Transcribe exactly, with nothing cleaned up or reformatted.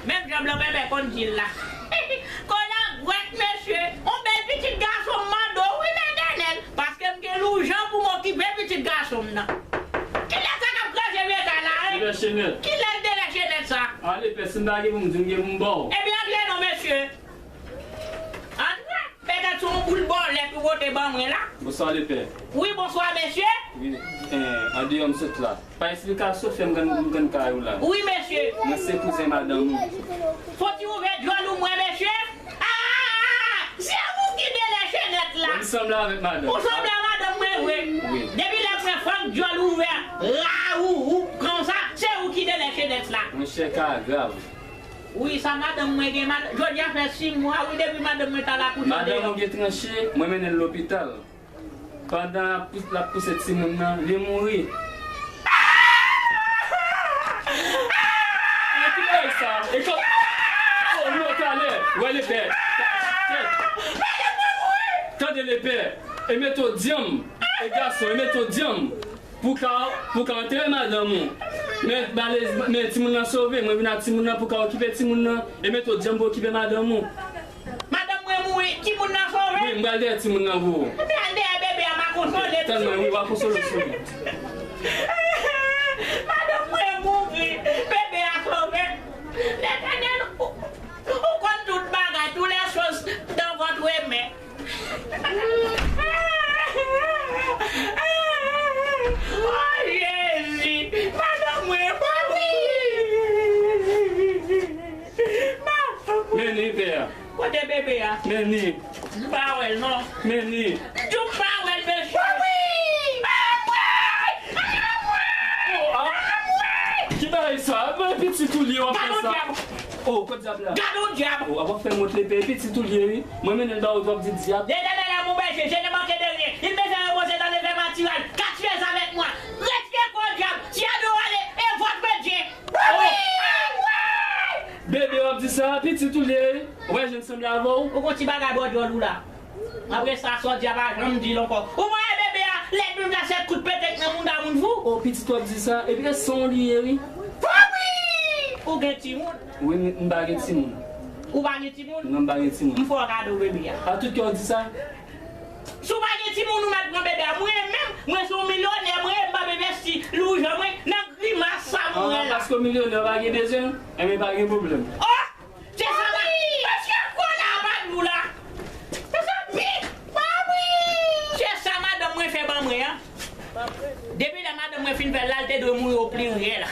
Menm jan Blan Pèpè konn di l la. Kolagwèt, mesye, yon bèl pitit gason m mande w wi, Letènèl, paske m gen loujan pou m okipe pitit gason m nan. Kilès sa k ap kraze vye kay la, en? Kilè chenèt? Kilè l te lè chenèt sa? Ale, pè, si m pa gen pou m di, m gen pou m ba w. Ebyen, antre non, mesye. Antre. Petèt se yon boul bòlèt ou pote ban mwen la. Bonswa, lepè. Wi, bonswa, mesye. Wi, eh, andeyò m sot la. Pa eksplikasyon, fè m grann, m grann kay ou la. Wi, mesye. Mwen se kouzen madanm ou. Fò ti ouvè djòl ou mwen, mesye. Ah! Se ou ki delè chenèt la. Ou sanble avèk madanm. Ou sanble a madanm mwen vre. Wi. Depi lè mwen fank djòl ouvè, la ou, ou pran sa, se ou ki delè chenèt la. Monchè, ka grav. Wi, sa madanm mwen gen, mad-, jodi a fè sis mwa, wi, depi madanm mwen t al akouche deyò. Madanm ou gen tranche, mwen mennen l lopital. Pandan l ap pou-, l ap pouse timoun nan, li mouri. E ki bagay sa? E kò-, oh, non, talè. Wè lepè. Tande lepè. E mete w dyanm. E gason, e mete w dyanm. Pou ka, pou ka antere madanm ou. Men, malez-, men timoun nan sove, mwen vin ak timoun nan pou ka okipe timoun nan. E mete w dyanm pou okipe madanm ou. Madanm mwen mouri, timoun nan sove? Wi, m pral dèyè timoun nan pou ou. M pral dèyè bebe a, m a konsole. Tann mwen, wi, w a konsole sou li. Madanm mwen mouri, bebe a sove. Letènèl, ou, ou konn tout bagay, toutes les choses dans votre main. Oh, Jezi! Madanm mwen mouri! Madanm mwen. Men ni, pè a. Kote bebe a? Men ni. M pa wè l, non. Men ni. M di w m pa wè l, mesye. Madanm mwen! Madanm mwen! Oh, ah. Madanm mwen! Ki bagay sa? Men pitit ou li w ap fè sa. Oh, kot dyab la? Gade yon dyab! Oh, w ap fè m wont lepè, pitit ou li ye, wi. Mwen mennen l ba ou, w ap di dyab. L'Éternel est mon berger, je ne manquerai de rien. Il me fait reposer dans les verts pâturages. Qu'as-tu fait avec moi? Retiens-toi au diable, tu as droit à l'é-, et votre Dieu. Oh! Bebe, w ap di sa, pitit ou li ye, wi. Ou wè jan l sanble avè w? Ou gon ti bagay bò djòl ou la. Apre sa, sa w di a pa janm di l ankò. Ou pa wè bebe a, lè nou ta se kout petèt nan mouda moun fou. O, pitit w ap di sa, epi e san w li ye, wi. Ou gen timoun? Wi, m, m pa gen timoun. Ou pa gen timoun? Non, m pa gen timoun. M fè w kado bebe a. A tout kè w di sa? Si w pa gen timoun, ou mèt pran bebe a. Mwen menm, mwen se yon milyonè, mwen menm m ap envesti lajan mwen nan grimas sa mwen wè la. Paske w milyonè, w pa gen bezwen, enben pa gen pwoblèm. O! Se sa la. Mesye, kola a pa dou la. Se sa pi. Se sa madanm mwen fè ban mwen an. Depi lè madanm mwen fin fè l la, l te dwe mouri o pliryèl.